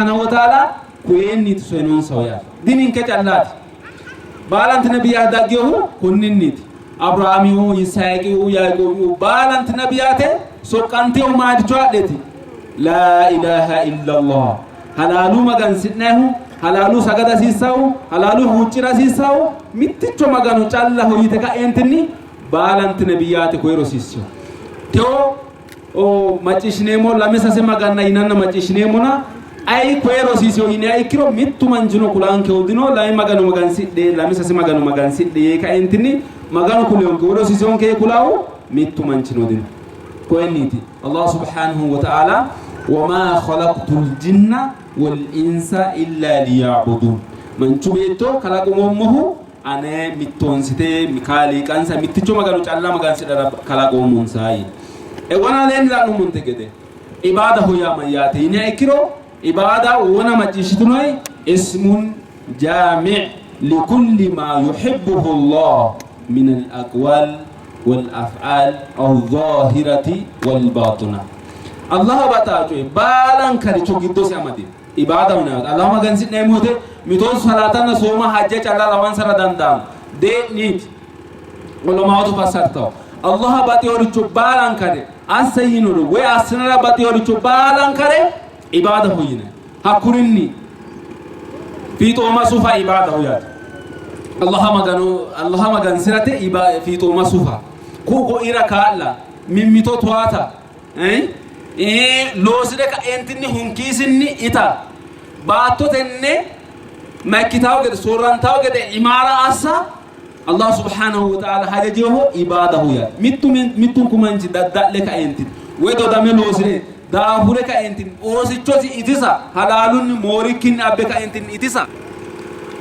Subhaanahu wa ta'ala kuyenniiti soyinonsahu yaate. Dininke callaati. Baalanti nabiyyaate dagginohu konninniiti. Abiraamihu, Yisihaaqihu, Yaaqoobihu baalanti nabiyyaate soqqantinohu maadicho adheeti. Laa ilaaha illallah. Halaalu magansi'nayihu, halaalu sagada hasiissahu, halaalu huuccira hasiissahu mitticho Magano callaho yite ka'eentinni baalanti nabiyyaate koye rosiissino. Tewo macciishshineemmo lame sase maganna yinanna macciishshineemmona ayi koye rosiisino yiniha ikkiro mittu manchino kulaankehu dino. Lame magano magansidhe, lame sase magano magansidhe yee kaeentinni maganu kuleyonke woy rosiisiyonke yee kulaahu mittu manchino dino. Koyenniiti Allah subhanahu wa ta'ala wamaa khalaqtul jinna wal insa illa liya'budun, manchu beetto kalaqoommohu ane mittoonsite kaaliiqansa mitticho magano calla magansidhara kalaqoommonsa yii. Wona aleenni la'nummonte gede ibaadaho yaa mayyaate yiniha ikkiro, ibaada wona macciishshitinoyi ismun jaami' likulli maa yuhibbuhu Allah min al-aqwaal wal af'aal al-zaahirati wal baaxina. Allah baxaa coye baalankaricho giddosi amadino. Ibaada yinanni Allah magansi'neemmo wote mitootu salaatanna sooma hajja calla lawansara dandaanno. Dee'niiti. Ulamaatu fassartawo. Allah baxeworicho baalankare asse yinore woy assinara baxeworicho baalankare ibaadaho yinanni. Hakkurinni fiixooma sufa ibaadaho yaate. Allah magano Allah magansirate fiixooma sufa, ku'u ko'ira kaa'la, mimmito towaata, Loosire kaeentinni hunkiisinni ita, baatto tenne ma ikkitawo gede soorrantawo gede imaara assa Allah subhanahu wa ta'ala hajajeho ibaadaho yaate. Mittu mittunku manchi dadda'le kaeentinni woy dodame loosire daafure kaeentinni oosichosi itisa halaalunni moorikkinni abbe kaeentinni itisa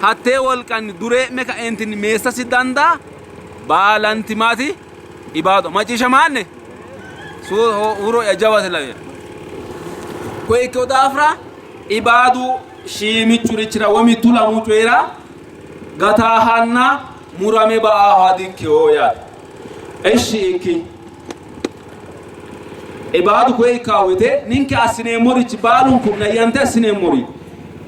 hattee wolqanni duree'me kaeentinni meessasi dandaa baalanti maati ibaado macciishshamaanne huuro'ya jawate lawe. Koye ikkino daafira ibaadu shiimichurichira woy mittu lamu coyira gataahanna murame ba''aaha dikkino yaate. Ishshi ikki ibaadu koye ikkaa woyite ninke assineemmorichi baalunku nayyante assineemmori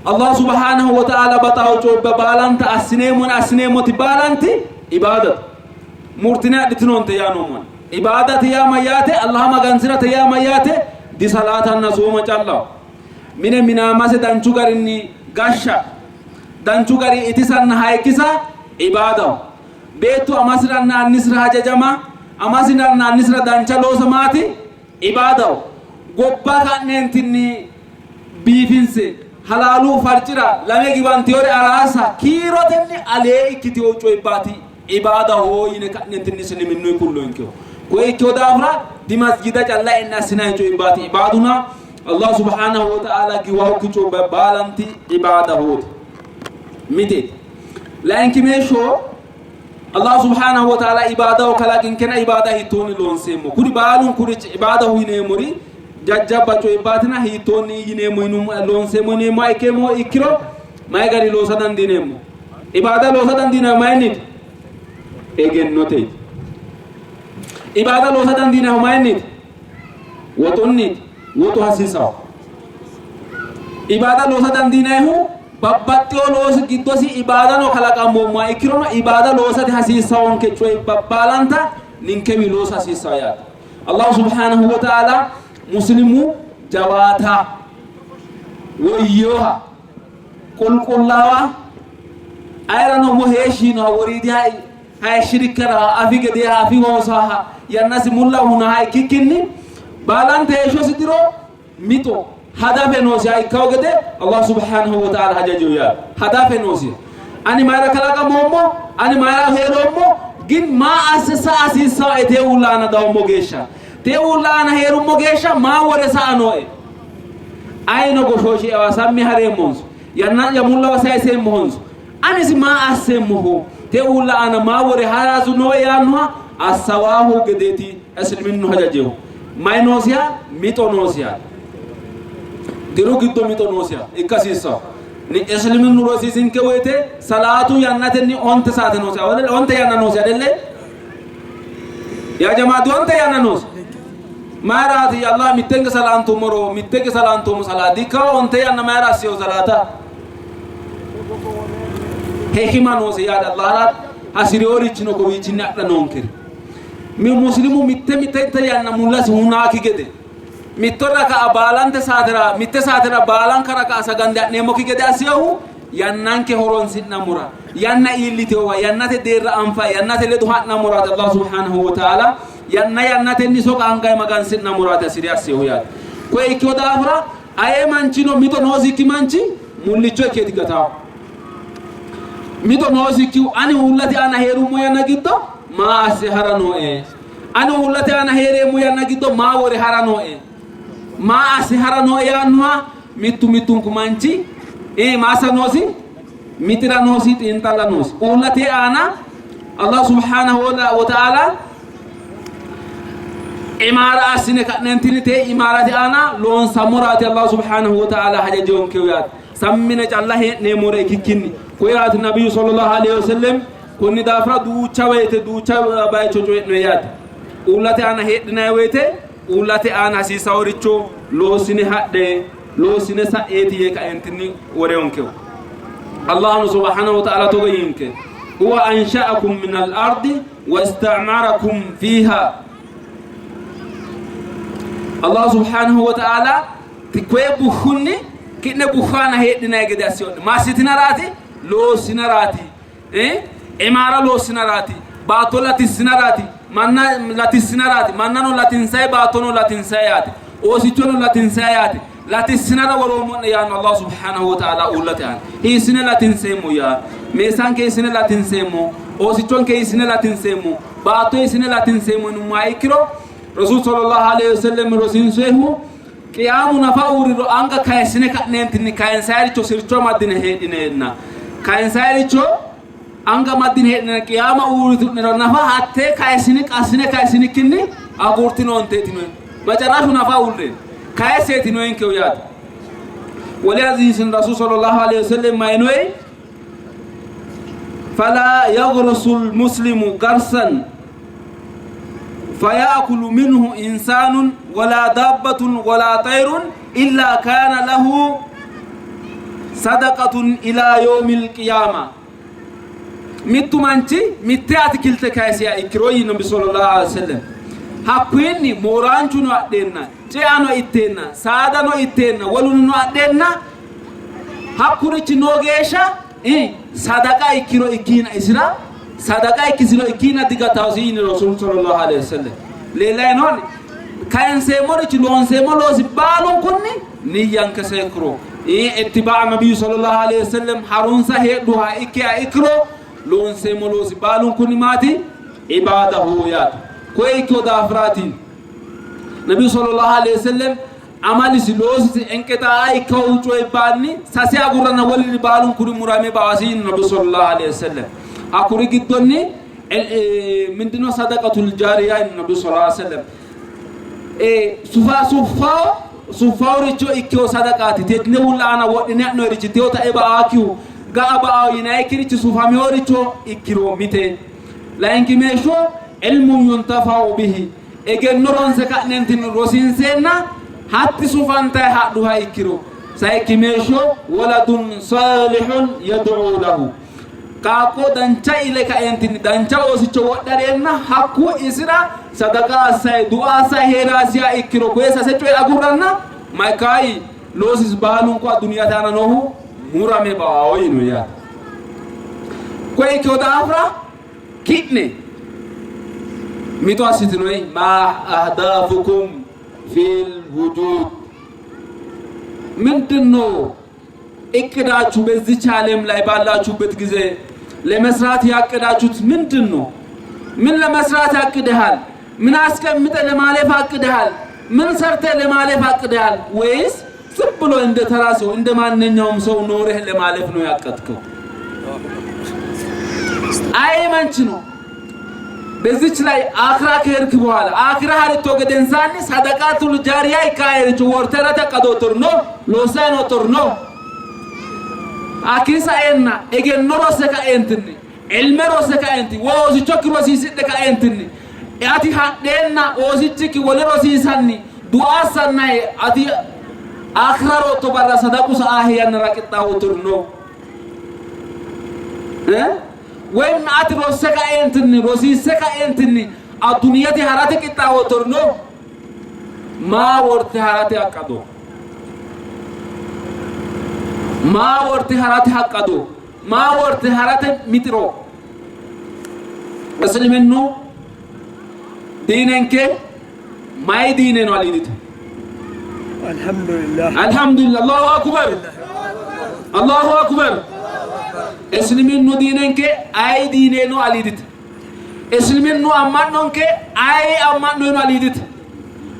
Allah subhanahu wa ta'ala baxaawo coyibba baalanta assineemmona assineemmoti baalanti ibaadate. Murtine adhitinoonte yaa noommo'ne. Ibaadate yaa mayyaate? Allaha magansi'rate yaa mayyaate? Disalaatanna sooma callaho. Mine minaamase danchu garinni gashsha, danchu gari itisanna hayikkisa ibaadaho. Beettu amasiranna annisira hajajama, amasiranna annisira dancha loosa maati? Ibaadaho. Gobba ka'neentinni biifinse halaalu farci'ra, lame giwantiyore araarsa kiirotenni alee ikkitino coyibbaati ibaadaho yine ka'neentinni isiliminnuyi kulloyinkehu. Koye ikkino daafira dimasjida calla e'ne assinanni coyibbaati ibaaduna. Allah subhanahu wa ta'ala giwahokki coyibba baalanti ibaadahooti. Mite layinkimeeshsho Allah subhanahu wa ta'ala ibaadaho kalaqinkena ibaada hiittoonni loonseemmo? Kuri baalunkurichi ibaadaho yineemmori jajjabba coyibbaatina hiittoonni yineemmo yinummo loonseemmo yineemmoha ikkeemmo ikkiro mayi gari loosa dandiineemmo? Ibaada loosa dandiinannihu mayinniiti? Egennoteeti. Ibaada loosa dandiinannihu mayinniiti? Woxunniiti. Woxu hasiisawo. Ibaada loosa dandiinannihu babbaxxino loosi giddosi ibaadano kalaqammoommoha ikkirono ibaada loosate hasiissawonke coyibba baalanta ninkewi loosa hasiissawo yaate. Allahu subhanahu wa ta'ala muslimu jawaata woyyooha qulqullaawa ayerano umo heeshshi yiinoha woriidiha hayishshirikkara afi gedeeha afi hoosaha yannasi mulla hunaha ikkikkinni baalante heeshshosi diro mixo hadafe noosiha ikkawo gede Allah subhanahu wa ta'ala hajajiyo yaate. Hadafe noosiha. Ani mayira kalaqamoommo? Ani mayira hee'roommo? Gin maa asse sa'a hasiissawoe tee uulla aana dawommo geeshsha? Tee uulla aana hee'rummo geeshsha maa wore sa'a nooe? Ayino goshooshi'ewa sammi hareemmonso? Yanna'ya mullawa sayiseemmohonso? Anisi maa asseemmoho? Tee uulla aana maa wore harasu nooe yaannoha assawaahu gedeeti isliminnu hajajehu. Mayi noosiha? Mixo noosiha. Diru giddo mixo noosiha ikka hasiissawo. Isliminnu rosiisinke woyite salaatu yannatenni onte saate noosi. Onte yanna noosi adelle? Yaa jamaa onte yanna noosi. Mayiraati Allah mittenge salaantummoro mittege salaantummo salaa dikkawo onte yanna mayira assiyo salaata? Hekima noose yaate Allahra hasi'riyoorichino kowiichinni adha noonkeri. Mi muslimu mitte mittente yanna mullasi hunaaki gede mitto raka'a baalante saatera mitte saatera baalanka raka'a sagande ha'neemmokki gede assiyohu yannanke horonsi'nammora yanna iilliteyowa yannate deerra anfa yannate ledo ha'nammoraati Allah subhanahu wa ta'ala yanna yannatenni soqaangaye magansi'nammoraati assire assiyohu yaate. Koye ikkiyo daafira aye manchino mixo noosikki manchi mullicho ikkeeti gataahu. Mixo noosikkihu ani uullate aana hee'rummo yanna giddo maa asse hara nooe? Ani uullate aana hee'reemmo yanna giddo maa wore hara nooe? Maa asse hara nooe yaannoha mittu mittunku manchi maa assa noosi? Mixira noosi, xiinxalla noosi. Uullate aana Allah subhanahu wa ta'ala imaara assine ka'neentinni tee imaarate aana loonsammoraati Allah subhanahu wa ta'ala hajajonkehu yaate. Sammine calla hee'neemmore ikkikkinni koyraati nabiyyu sallallahu alaihi wasallam konni daafira duucha woyte duucha bayicho coyi'no yaate. Uullate aana heedhinanni woyte uullate aana hasiisaworicho loossine hadhe loossine sa'eeti yee kaentinni woreyonkehu. Allahnu subhanahu wa ta'ala togo yiinke huwa ansha'akum min al-ardi wasta'marakum fiha. Allah subhanahu wa ta'ala koye bushshunni ki'ne bushshu aana heedhinanni gede assiyo'ne massitinaraati loossinaraati imaara loossinaraati baatto latissinaraati manna latissinaraati mannano latinsayi baattono latinsayi yaate oosichono latinsayi yaate latissinara woroommo'ne yaanno Allah subhanahu wa ta'ala uullate aana hiissine latinseemmo yaa meessanke hiissine latinseemmo oosichonke hiissine latinseemmo baatto hiissine latinseemmo yinummoha ikkiro Rasuul sallallahu alaihi wasallam rosiinsoehu qiyaamu nafa uurriro anga kayissine ka'neentinni kayinsayiricho sircho amaddine heedhineenna kayinsayiricho anga amaddine heedhine qiyaama uurritu'nero nafa hattee kayissine qassine kayisinikkinni agurtinoonteetino macarashu nafa uurre kayisseetinoenkehu yaate. Wole hadiisin Rasuul sallallahu alaihi wasallam mayinoe fala yaghrusul muslimu garsan فيأكل منه إنسان ولا دابة ولا طير إلا كان له صدقة إلى يوم القيامة mittu manchi mitte atikilte kayisiha ikkiro yiino Nabi sallallahu alaihi wasallam hakkunni mooraanchuno adheenna ceano itteenna saadano itteenna woluno adheenna hakkurichi noo geeshsha sadaqa ikkiro ikkiina isira sadaqa ikkisino ikkiina digatawsi yini Rasuul sallallahu alaihi wasallam leellayi noonni kayinseemmorichi loonseemmo loosi baalunkunni niyyanke seekkiro ittibaa nabiyyu sallallahu alaihi wasallam harunsa heedhuha ikkiha ikkiro loonseemmo loosi baalunkunni maati ibaadahu yaate koye ikkino daafiraati nabiyyu sallallahu alaihi wasallam amalisi loosisi inqixaa'a ikkahu coyibbaanni sase agurranna woliri baalunkuri murame baasi yino nabi sallallahu alaihi wasallam hakkuri giddonni mindino sadaqatul jaariya yino nabi sallallahu alaihi wasallam sufa suffao suffaworicho ikkeho sadaqaati tenne uulla aana wodhine ha'noyrichi teyo ta'e ba'aakihu ga'a ba'ao yinayikkirichi sufameworicho ikkiro mite layinkimeeshsho ilmun yuntafa'u bihi egenno ronse ka'neentinni rosiinseenna hatti sufantayi hadhuha ikkiro sayikkimeeshsho waladun salihun yad'u lahu qaaqqo dancha ile kaeentinni dancha oosicho wodhareenna hakku isira sadaqa assayi du'a assayi heeraasiha ikkiro koye sase coye agurranna maikayi loosis baalunku adduniyate aana noohu murame ba'ao yino yaate. Koye ikkino daafira ki'ne mixo assitinoyi maa ahdaafukum fil wujud ምንድን ነው እቅዳችሁ በዚች ዓለም ላይ ባላችሁበት ጊዜ ለመስራት ያቅዳችሁት ምንድን ነው? ምን ለመስራት ያቅድሃል? ምን አስቀምጠ ለማለፍ አቅድሃል? ምን ሰርተ ለማለፍ አቅድሃል? ወይስ ዝም ብሎ እንደ ተራ ሰው እንደ ማንኛውም ሰው ኖረህ ለማለፍ ነው ያቀድከው? አይ መንች ነው በዚች ላይ አክራ ከሄድክ በኋላ አክራ ሀርቶ ገደንሳኒ ሰደቃቱል ጃሪያ ይካሄድች ወርተረ ተቀዶቶር ነው ሎሳይኖቶር ነው akisaenna egenno rosse kaentinni ilme rosse kaenti woosichokki rosiisidhe kaentinni Ati hadheenna oosichikki wole rosiisanni du'a assannahe ati aakhira rootto barra sadaqu sa'aahe yannara qixxaawottori no? Woyim ati rosse ka'eentinni rosiisse ka'eentinni adduniyate harate qixxaawottori no? Maa worte harate haqqado? Maa worte harate haqqado? Maa worte harate mixiro? Isliminnu diinenke mayi diine no aliidite? Alhamdulillah. Alhamdulillah. Allahu akbar. Allahu akbar. Isliminnu diinenke ayi diine no aliidite? Isliminnu amma'nonke ayi amma'no no aliidite?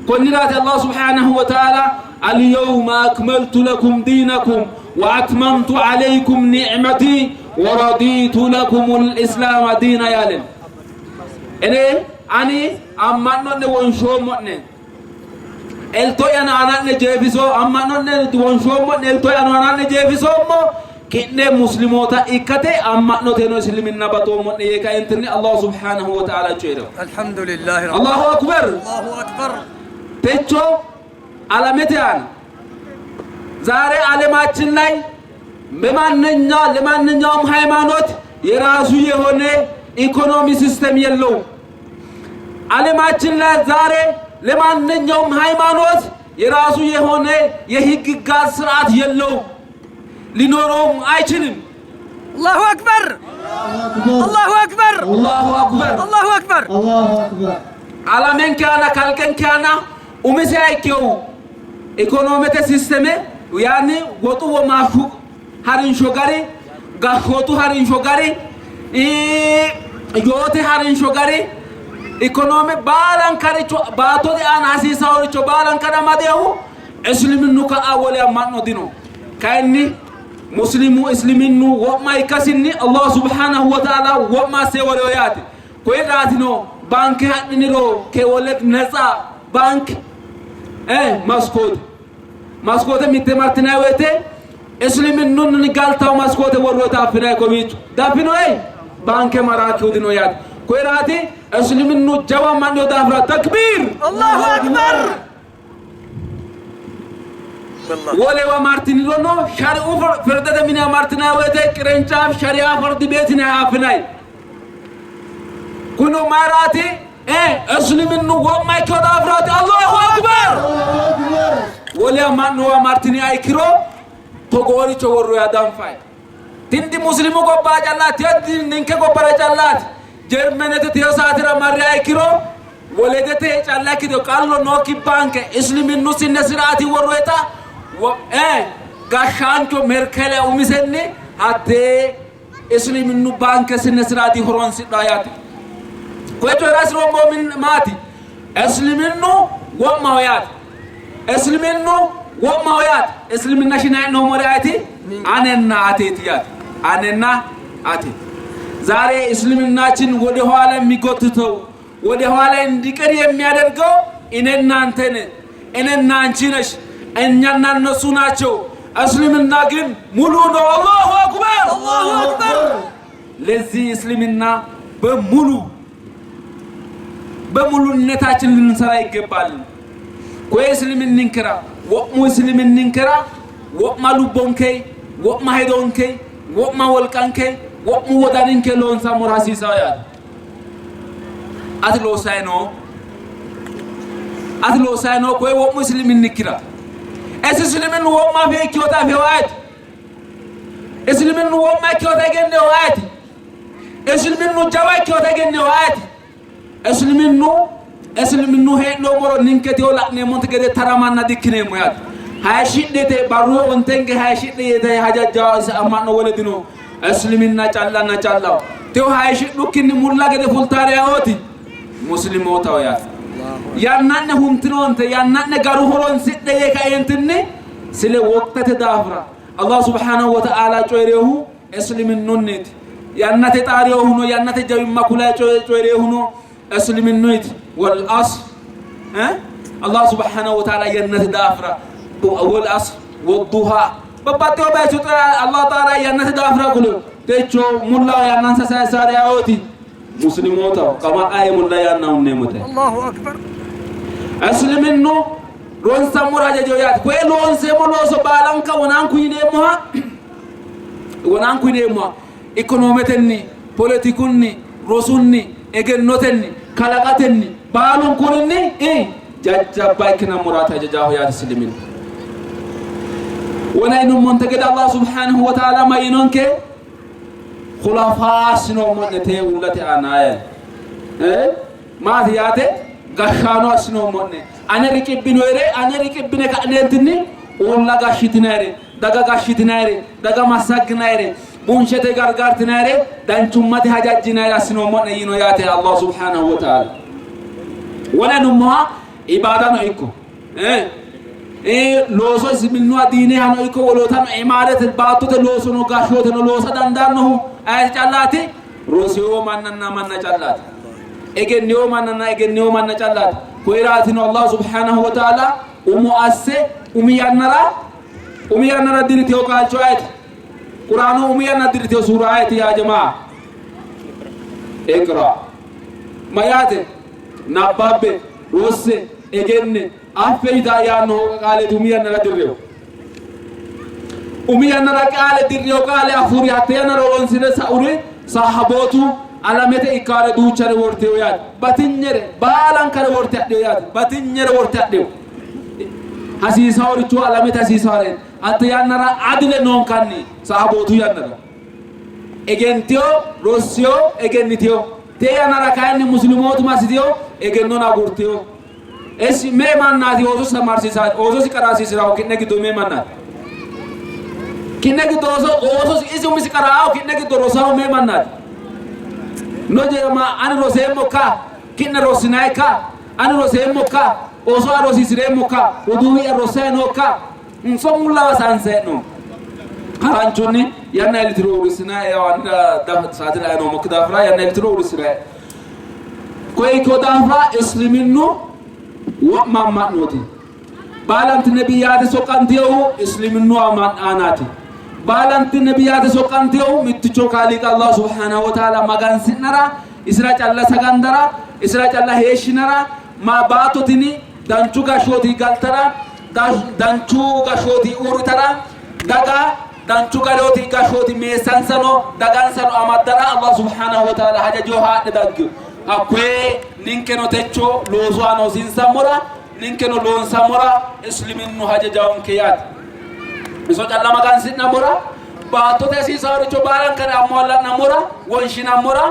Konniraati Allah subhanahu wa ta'ala al-yawma akmaltu lakum diinakum wa atmamtu alaykum ni'mati wa raditu lakum al-islaama diina yaalen. Ene ani amma'no'ne wonshoommo'ne elto'yano aana'ne jeefiso amma'no'ne wonshoommo'ne elto'yano aana'ne jeefisoommo ki'ne muslimoota ikkate amma'noteno isliminna baxoommo'ne yee kaentinni Allah subhanahu wa ta'ala coyi'rino. Alhamdulillah. Allahu akbar. Allahu akbar. Techo alamete aana ዛሬ ዓለማችን ላይ በማንኛ ለማንኛውም ሃይማኖት የራሱ የሆነ ኢኮኖሚ system የለውም። ዓለማችን ላይ ዛሬ ለማንኛውም ሃይማኖት የራሱ የሆነ የህግጋት ስርዓት የለውም፣ ሊኖረውም አይችልም። Allahu akbar. Allahu akbar. አላሁ አክበር። Allahu akbar. Allahu Akbar. ዓለምን አና kalqenke aana umiseha ikkehu ikonoomete system yaani woxu womaashshu harinsho gari gashshootu harinsho gari yoote harinsho gari ikonoome baalankaricho baattote aana hasiisaworicho baalankare amadehu isliminnu ka'a wole amma'no dino. Kayinni muslimu isliminnu wo'ma ikkasinni Allah subhanahu wa ta'ala wo'ma asse worewo yaate. Koyiraatino ባንክ hadhiniro ከወለድ ነፃ ባንክ መስኮት መስኮte mitte martinay woyte isliminunni galtawo maskoote worroota affinay kowiicho daffinoe baanke maraakihu dino yaate. Koyiraati isliminnu jawa amma'nino daafira takbiir. Allahu akbar. Wolewa martinirono shari'u firdete mine martinay woyte qirencaaf shari'a fardi beetinay affinay kunu mayraati isliminnu wo'ma ikkino daafiraati. Allahu akbar. Wole amma'nowa martini ikkiro togooricho worroya danfay tindi muslimu gobba callaati tiyo ninke gobbara callaati Jermenete tiyo saatira marriha ikkiro woledete calla ikkito qallo nookki baanke isliminnu sinne siraati worroyta gashshaancho Merkele umisenni hattee isliminnu baanke sinne siraati horonsidha yaate. Koye coyira hasiroommo maati? Isliminnu wo'maho yaate. Isliminnu wo'maho yaate. Isliminna shinanni hee'noommori ayeti? Anenna ateeti yaate. Anenna ate. ዛሬ እስልምናችን ወደ ኋላ የሚጎትተው ወደ ኋላ እንዲቀር የሚያደርገው እኔና አንተ ነን። እኔና አንቺ ነሽ። እኛና እነሱ ናቸው። እስልምና ግን ሙሉ ነው። አላሁ አክበር። አላሁ አክበር። ለዚህ እስልምና በሙሉ በሙሉነታችን ልንሰራ ይገባል። ኮይ እስልምኒንከራ ወ'ሙ እስልምኒንከራ ወ'ማ lubbonke wo'ma hedonke wo'ma wolqanke wo'mu wodaninke loonsammora hasiisawo yaate. Ati loosayi noo ati loosayi noo koye wo'mu isliminnikkira isi isliminnu wo'ma afe ikkinota afewo ayeti? Isliminnu wo'ma ikkinota egennewo ayeti? Isliminnu jawa ikkinota egennewo ayeti? Isliminnu isliminnu hee'noommoro ninketeo la'neemmonte gede taramanna dikkineemmo yaate. Hayishidhete barru ontenge hayishidhe yite hajajjawo isi amma'no wole dino. Isliminna callanna callaho. Teo hayishidhukkinni mulla gede fultaare ayeooti? Muslimootaho yaate. Yanna'ne huntinoonte yanna'ne garu horonsidhe yee kaeentinni sile woqtete daafira Allah subhanahu wa ta'ala coyi'reehu isliminnunniti. Yannate xaariyohuno yannate jawimma kulayi coyi'reehuno isliminnuyti. Wal asr Allah subhanahu wa ta'ala yannate daafira wal asr wad-duha babbaxxewo bayicho Allah ta'ala yannate daafira kulo techo mullaho yannansa sayissaari ayeooti? Muslimootaho qama'a mulla yaanna hunneemmote. Allahu akbar. Isliminnu ronsammora hajajo yaate. Koye loonseemmo looso baalanka wonaanku yineemmoha wonaanku yineemmoha ikonometenni, poletikunni, rosunni, egennotenni, kalaqatenni baalunkurinni jajjabba ikkinammoraati hajajaho yaate isliminnu. Wona yinummonte gede Allah subhanahu wa ta'ala mayinonke khulafaa assinoommo'ne tee uullate aana yaate. Maati yaate gashshaano assinoommo'ne ane riqibbinoyere ane riqibbine ka'neentinni uulla gashshitinayre daga gashshitinayre daga massagginayre bunshete gargartinayre danchummate hajajjinayre assinoommo'ne yiino yaate Allah subhanahu wa ta'ala. Wona yinummoha ibaadano ikko looso isiminuwa diinehano ikko wolootano imaarete baattote loosono gashshooteno loosa dandaannohu ayeti callaati? Rosewo mannanna manna callaati. Egenniwo mannanna egenniwo manna callaati. Koyiraatino Allah subhanahu wa ta'ala umo asse umi yannara diritewo qaalcho ayeti? Quraanu umi yanna diritewo suura ayeti yaa jamaa? Iqra. Mayaate? Nabbabbe, rosse, egenne, affe yitaa yaannohu qaaleeti umi yannara dirrewo. Umi yannara qaale dirrewo qaale affuri hatte yannara horonsire sa'uri sahabootu alamete ikkaare duuchare wortewo yaate. Batinyere baalankare worte adhewo yaate. Batinyere worte adhewo. Hasiisaworicho alamete hasiisawore hatte yannara adile noonkanni sahabootu yannara. Egentiyo, rossiyo, egennitiyo. Te yannara kayinni muslimootu massitiyo egennon agurtiyo. Esi mee mannaati oososi tamarsiisa oososi qaraasiisiraho ki'ne giddo mee mannaati? Ki'ne giddo oososi isi umisi qaraaho ki'ne giddo rosaho mee mannaati? No jedhama ani roseemmo ka ki'ne rosinayi ka ani roseemmo ka ooso a rosiisireemmo ka roduuwi'ya rossayi noo ka inso mullawa saansee'no. Haranchunni yanna iillitiro uurrisinayi saatira noommokki daafira yanna iillitiro uurrisinayi. Koye ikkino daafira isliminnu wo'ma amma'nooti. Baalanti nebiyyaate soqqantiyohu isliminnu aanaati. Baalanti nebiyyaate soqqantiyohu mitticho Kaaliiqa Allah subhanahu wa ta'ala magansi'nara, isira calla sagandara, isira calla heeshshinara, ma baatto tini danchu gashshooti galtara, danchu gashshooti uurritara, daga danchu garooti gashshooti meessansano dagansano amaddara Allah subhanahu wa ta'ala hajajo haadhe daggino. Hakkoye ninkeno techo loosu aana hosiinsammora ninkeno loonsammora isliminnu hajajawonke yaate. Iso calla magansi'nammora baattote hasiisaworicho baalankare ammoalla'nammora wonshinammora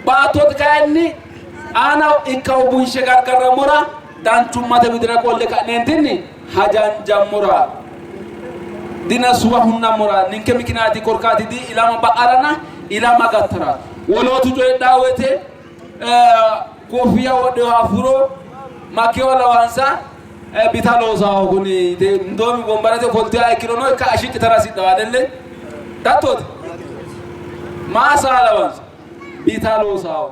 baattote kayinni aana ikkawo bunshe gargarrammora danchummate widira qolle ka'neentinni hajanjammora dina suwa hunnammora ninke mikinaati korkaati di ilama ba'arana ilama gattara wolootu coyidhaa woyte kofiya wodhewo afuro makkewa lawansa bita loosaho kuni ndoomi wombarete ofolteha ikkirono ikka ashiqqitara hasidhawo adelle dattooti maasaa lawansa bita loosaho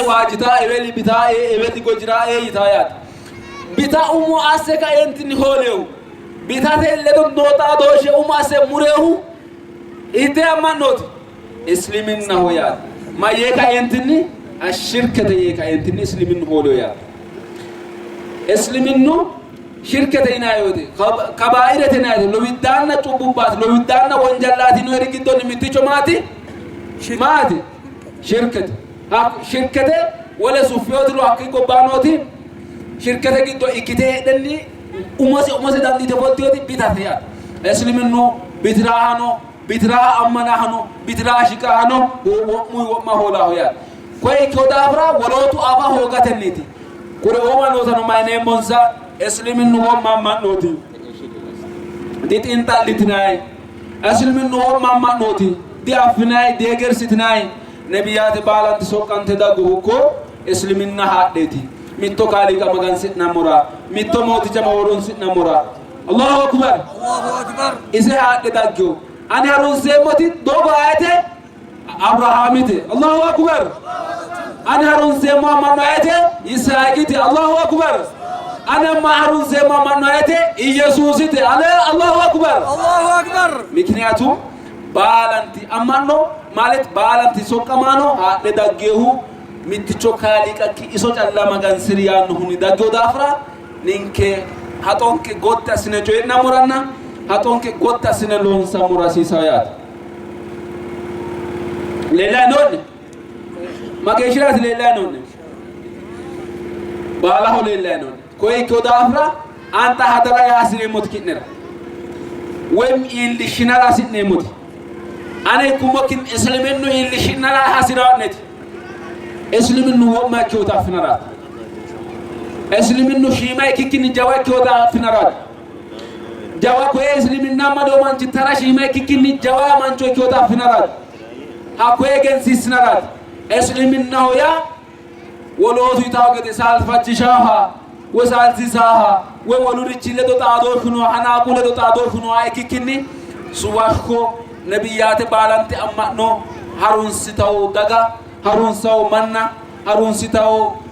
waajitaa eweli bitaa eweli gojiraa yitaa yaate bita umo asse kaentinni hoolehu bitate ledo noo xaadooshshe umo asse murehu ite amma'nooti isliminnaho yaate ma yee kaentinni ashirkete yee kaentinni isliminnu hoolehu yaate isliminnu shirkete yinanni woyte kabaa'irete yinanni woyte lowiddaanna cubbubbaati lowiddaanna wonjallaati yinanniri giddonni mitticho maati maati shirkete shirkete wole suffiyootino hakkii gobbaanooti shirkete giddo ikkite heedhenni umose umose dandiite foltiyooti bitate yaate. Isliminnu bitiraahano bitiraa ammanahano bitiraa shiqahano wo'muyi wo'ma hoolaaho yaate. Koye ikkino daafira wolootu afa hoogatenniiti. Kuri oomanootano mayineemmonsa isliminnu wo'ma amma'nooti. Dixiinxallitinayi. Isliminnu wo'ma amma'nooti. Diaffinayi diegersitinayi. Nebiyaate baalanti soqqante dagguhu ko isliminna haadheeti. Mitto Kaaliiqa magansi'nammora, mitto mooticha horonsi'nammora. Allahu akbar. Allahu akbar. Ise haadhe daggino. Ani harunseemmoti doogo ayete? Abrahaamite. Allahu akbar. Ani harunseemmo amma'no ayete? Yisaaqite. Allahu akbar. Ani amma harunseemmo amma'no ayete? Iyesuusite. Ale Allahu akbar. Allahu akbar. ምክንያቱም Baalanti amma'no ማለት baalanti soqqamaano haadhe daggeehu mitticho Kaaliiqakki iso calla magansi'ri yaannohunni daggeho daafira ninke haxonke gotti assine coyi'nammoranna haxonke gotti assine loonsammora hasiisawo yaate. Leellayi noo'ne? Mageeshshiraati leellayi noo'ne? Baalaho leellayi noo'ne. Koye ikkino daafira anta hadara yaa hasi'reemmoti ki'nera woyim iillishshinara hasi'neemmoti ane ikkummokkinni isiliminnu iillishshinara hasi'raa'neti isiliminnu wo'ma ikkinota affinaraati. Isiliminnu shiima ikkikkinni jawa ikkinota affinaraati. Jawa koye isiliminna amadoo manchi tara shiima ikkikkinni jawa mancho ikkinota affinaraati. Hakkoye egensiissinaraati. Isiliminnaho yaa wolootu yitawo gede saalfachishaaha woy saalsiisaaha woy wolurichi ledo xaadooshshu nooha hanaaqu ledo xaadooshshu nooha ikkikkinni suwashsho nebiyyaate baalanti amma'no harunsitawo daga harunsawo manna harunsitawo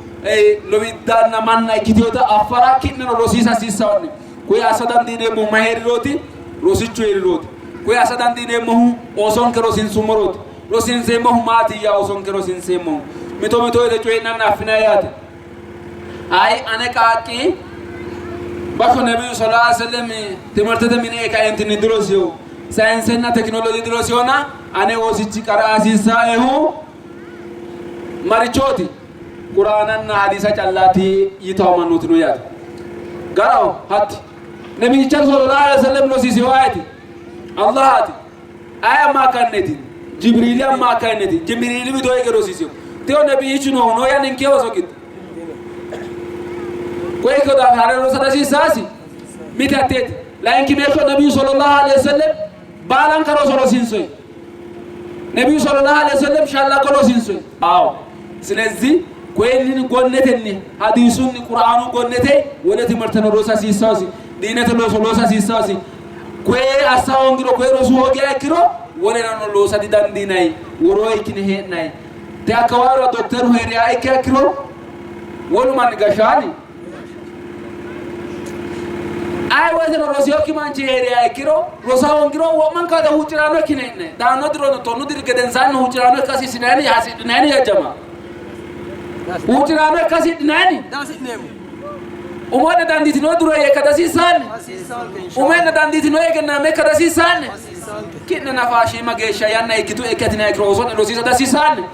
lowiddaanna manna ikkitewota affara ki'neno rosiisa hasiissawo'ne. Koye assa dandiineemmohu may hee'rirooti? Rosichu hee'rirooti. Koye assa dandiineemmohu oosonke rosiinsummorooti. Rosiinseemmohu maatiyya oosonke rosiinseemmohu? Mito mito woyite coyi'nanna affinanni yaate. Ayi ane qaaqqi basho nebiyu sallallahu alaihi wasallam timirtete mine e kaentinni dirosiyo sayinsenna tekinoloje dirosiyona ane oosichi qara hasiissaehu marichooti? Quraananna hadiisa callaati yitawo mannooti no yaate. Garaho hatti nebiyicha sallallahu alaihi wasallam rosiisiyo ayeti? Allahaati. Aye ammaakkaanneti? Jibriili ammaakkaanneti. Jibriili widoo hige rosiisiyo. Teyo nebiyichu noohu noo ya ninke ooso giddo. Koye ikkino daafira hare rosa hasiissaasi mite hatteeti. Layinkimeeshsho nebiyu sallallahu alaihi wasallam baalanka roso rosiinsoyi. Nebiyu sallallahu alaihi wasallam shallaggo rosiinsoyi. Awo ስለዚህ koyinni gonnetenni hadiisunni quraanu gonnete wole timirteno rosa hasiissasi diinete looso loosa hasiissasi koye assa hoongiro koye rosu hoogiha ikkiro woleno loosa didandiinay woroo ikkine hee'nay te akkawaawira dokteru heeriha ikkiha ikkiro wolu manni gashshaani aye woyteno rosiyokki manchi heeriha ikkiro rosa hoongiro wo'manka woyte huucci'ranno ikkine hee'nay daanno dirono tonnu diri gedensaanni huucci'ranno ikka hasiissinayni hasidhinayni yajjama huucci'ranno ikka hasidhinayni Hasi'neemmo. umo'ne dandiitino dureeyye ikka dasiissaanni Hasiissaanke insha ume'ne dandiitino egennaame ikka dasiissaanni Hasiissaanke. ki'ne nafa shiima geeshsha yanna ikkitu ikkatina ikkiro ooso'ne rosiisa dasiissaanni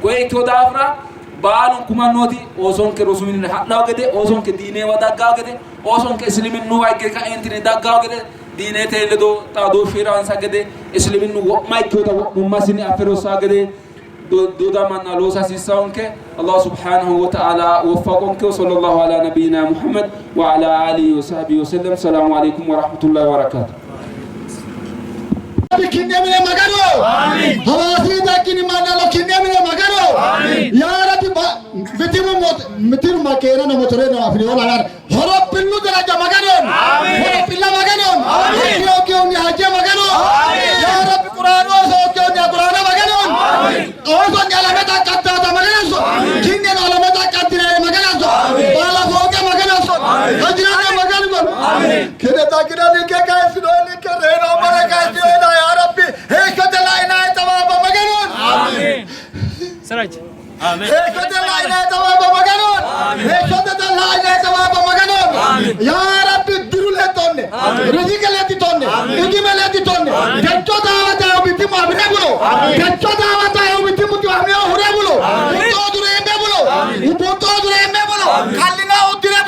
koye ikkino daafira baalunku mannooti oosonke rosu minira hadhawo gede oosonke diinewa daggawo gede oosonke isiliminnuwa higge ka'eentini daggawo gede diinete ledo xaadooshshu heeransa gede isiliminnu wo'ma ikkinota wo'mummasinni affe rossaa gede dodamanna loosa hasiissawonke. Allah subhanahu wa ta'ala woffaqonke. Sallallahu ala nabiyyina Muhammad wa ala alihi wa sahbihi wa sallam. Salaamu alaykum wa rahmatullahi wa barakatuh. Ki'ne mine Magano hawaasi daggini mannano ki'ne mine Magano yaa Rabbi mitimu mitiru makeena motoreno afirino lanar horopillu daraja Maganon horopilla Maganon hojii hajje Maganon yaa Rabbi Quraanu osoo hojii Quraana Maganon osoo alameta qattaata Maganon ki'ne alameta qattine Maganon baala fooqe Maganon hajjirane Maganon kine daggina ninke kayisino ninke reyino mare kayisino yaa Rabbi heeshshote lainaa xawaabba Maganon heeshshote lainaa xawaabba Maganon heeshshote lainaa xawaabba Maganon yaa Rabbi diru lexxonne rizqe lexxitonne idime lexxitonne techo daawata bitimu abine bulo techo daawata